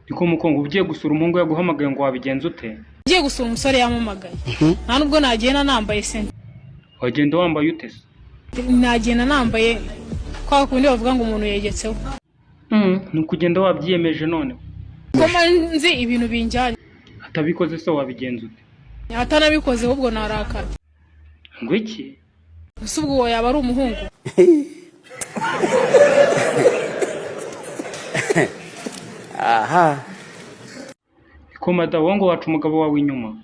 Niko mukongo, ugiye gusura umuhungu yaguhamagaye ngo wabigenza ute? Ngiye gusura umusore yampamagaye, nta nubwo nagenda nambaye senti. Wagenda wambaye ute se? Nagenda nambaye kwa kundi bavuga ngo umuntu yegetseho. Ni ukugenda wabyiyemeje noneho. Ko mba nzi ibintu binjyanye. Atabikoze se wabigenza ute? Atanabikoze ahubwo narakara. Ngo iki? Gusa ubwo uwo yaba ari umuhungu? Aha. Niko madamu, ngo waca umugabo wawe inyuma?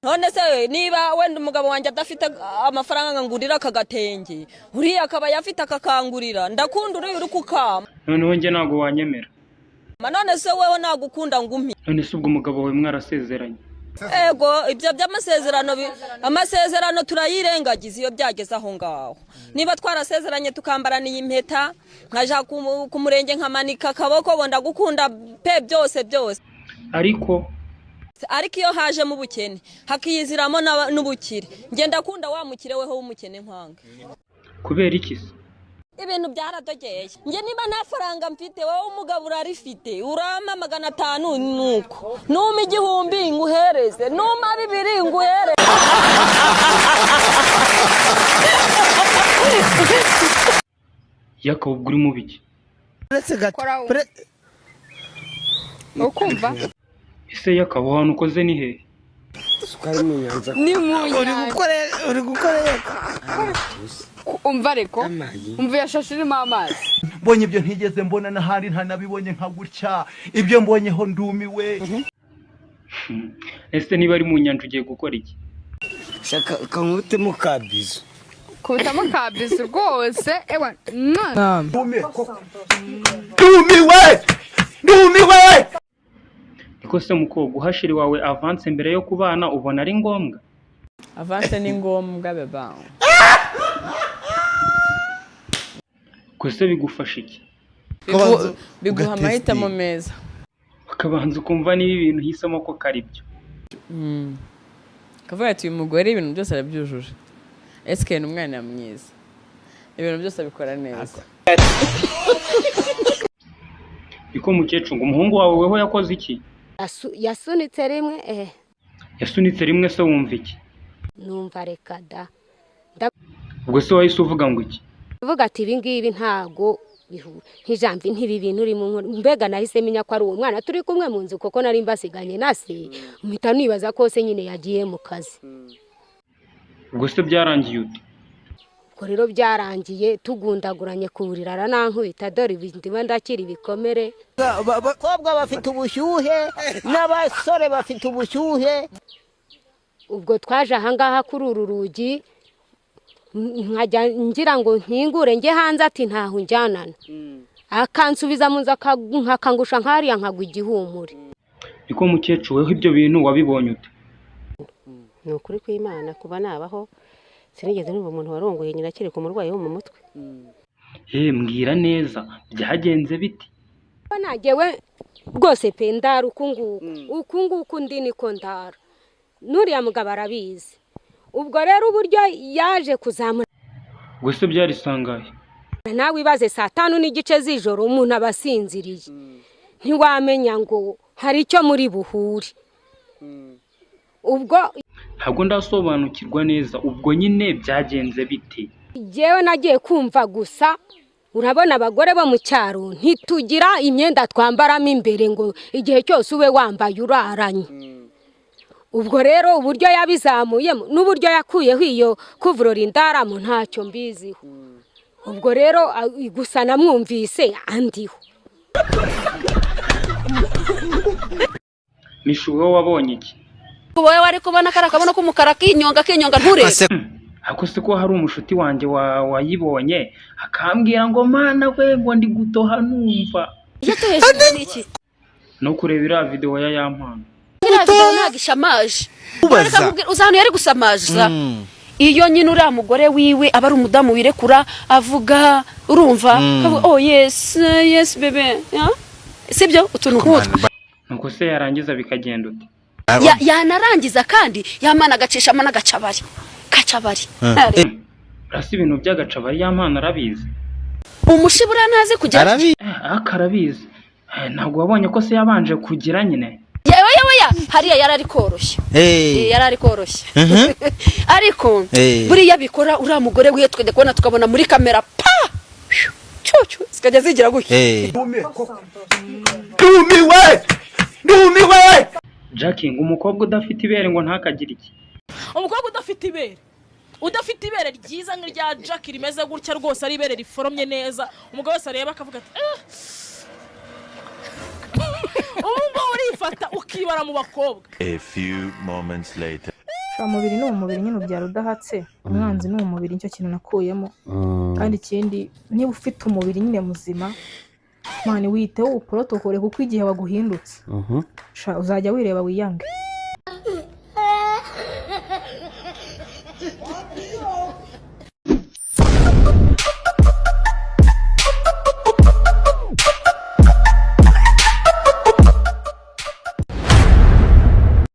None se niba wenda umugabo wanjye adafite amafaranga ngurira aka gatenge, uriya akaba ayafite akakangurira, ndakunda uriya uri kukama. Noneho njye ntabwo wanyemera. None se weho nagukunda ngumi? None se ubwo umugabo wawe mwarasezeranye? Ego, ibyo by'amasezerano, amasezerano turayirengagiza iyo byageze aho ngaho. Niba twarasezeranye tukambarana iyi mpeta, nkaja ku murenge nkamanika akaboko ngo ndagukunda pe, byose byose. Ariko Ariko iyo hajemo ubukene hakiyiziramo n'ubukire, njye ndakunda wa mukire, weho w'umukene nkwanga. Kubera iki se? Ibintu byaradogeye. Njye niba nta faranga mfite, wowe umugabo urarifite, urampa 500, nuko numa 1000 nguhereze, numa 2000 nguhereze. Yaka, ubwo uri mu biki? Uretse gato. Kora ukumva. Ese yaka, aho hantu ukoze ni hehe? Isukari mu nyanja. Ni mu Uri nyanja. gukora, uri gukora. Umva ariko. Amazi. Umva iyo shashi irimo amazi. Mbonye ibyo ntigeze mbona n'ahandi, ntanabibonye nka gutya. Ibyo mbonyeho ndumiwe. Ese niba ari mu nyanja ugiye gukora iki? Shaka kankutemo ka bizu. Kubitamo ka bizu rwose, ewa mwa. Ndumiwe koko, ndumiwe, ndumiwe. Niko se mukobwa, uhashira iwawe avance mbere yo kubana ubona ari ngombwa? Avance ni ngombwa beba. Ubwo se bigufasha iki? Ukabanza Biguha amahitamo ugatestinga. meza. Ukabanza ukumva niba ibintu uhisemo ko ari byo. Kavuga ati uyu mugore ibintu byose arabyujuje, esike ni umwana mwiza, ibintu byose abikora neza. Niko mukecuru, ngo umuhungu wawe weho yakoze iki? Yasunitse rimwe. Yasunitse rimwe se wumva iki? Numva reka da. Ubwo se wahise uvuga ngo iki? Ndavuga ati ibi ngibi ntago bihura nk'ijambo ntibi bintu urimo nkora. Mbega nahise menya ko ari uwo mwana turi kumwe mu nzu, kuko nari mbasiganye na se, mpita nibaza ko se nyine yagiye mu kazi. Ubwo se byarangiye ute? Ubwo rero byarangiye tugundaguranye ku buriri, aranankubita, dore ibi ndimo ndakira ibikomere. Abakobwa bafite ubushyuhe n'abasore bafite ubushyuhe. Ubwo twaje ahangaha kuri uru rugi, nkajya ngira ngo nkingure njye hanze, ati ntaho unjyanana, akansubiza mu nzu, nkakangusha nkariya nkagwa igihumure. Niko mukecuru, weho ibyo bintu wabibonye ute? Ni ukuri kw'Imana, kuba nabaho sinigeze numva umuntu warongoye nyina kereka umurwayi wo mu mutwe. Mbwira neza, byagenze bite? Nagewe rwose pe, ndara uku nguku, uku nguku ndi niko ndara, n'uriya mugabo arabizi. Ubwo rero uburyo yaje kuzamura Ubwo se byari sangahe? Nawe ibaze, saa 5:30 z'ijoro, umuntu aba asinziriye, ntiwamenya ngo hari icyo muri buhure ubwo. Ntabwo ndasobanukirwa neza, ubwo nyine byagenze bite? Jyewe nagiye kumva gusa, urabona abagore bo mu cyaro ntitugira imyenda twambaramo imbere ngo igihe cyose ube wambaye uraranye. Ubwo rero uburyo yabizamuyemo n'uburyo yakuyeho iyo kuvurora indaramo ntacyo mbiziho. Ubwo rero gusa namwumvise andiho. Mishu, wowe wabonye iki? Wowe wari kubona kariya kabuno k'umukara kinyonga kinyonga, nturebe. Ariko se ko hari umushuti wanjye wayibonye akambwira ngo mana we, ngo ndi gutoha numva. Iyo tuhejejwe n'iki? No kureba iriya video ya Yampano. Kiriya video ntabwo ishamaje. Reka nkubwire, uzi ahantu yari gusamaza? Iyo nyine uriya mugore wiwe aba ari umudamu wirekura avuga, urumva, akavuga, oh yes yes bebe, yeah? Sibyo, utuntu nk'utwo. Nuko se yarangiza bikagenda ute? Yanarangiza kandi yamana agacishamo n'agacabari kacabari. Urasa ibintu by'agacabari, Yampano arabizi. Umushibura ntazi kujya. Akarabizi. Ntabwo wabonye ko se yabanje kugira nyine. Yewe yewe ya hariya yari ari koroshya. Yari ari koroshya. Ariko buriya bikora uriya mugore wiwe, tukajya kubona tukabona muri kamera pa cucu zikajya zigira gutya. Ndumiwe, ndumiwe. Jackie, ngo umukobwa udafite ibere ngo ntakagire iki? Umukobwa udafite ibere, udafite ibere ryiza nk'irya Jack rimeze gutya rwose, ari ibere riforomye neza, umugabo wese areba akavuga ati "Eh." Ubu ngubu urifata ukibara mu bakobwa. A few moments later. Umubiri ni umubiri nyine, ubyara udahatse. Umwanzi ni umubiri, nicyo kintu nakuyemo. Kandi ikindi, niba ufite umubiri nyine muzima, man, witeho uwuporotokore, kuko igihe waguhindutse, sha, uzajya wireba wiyange.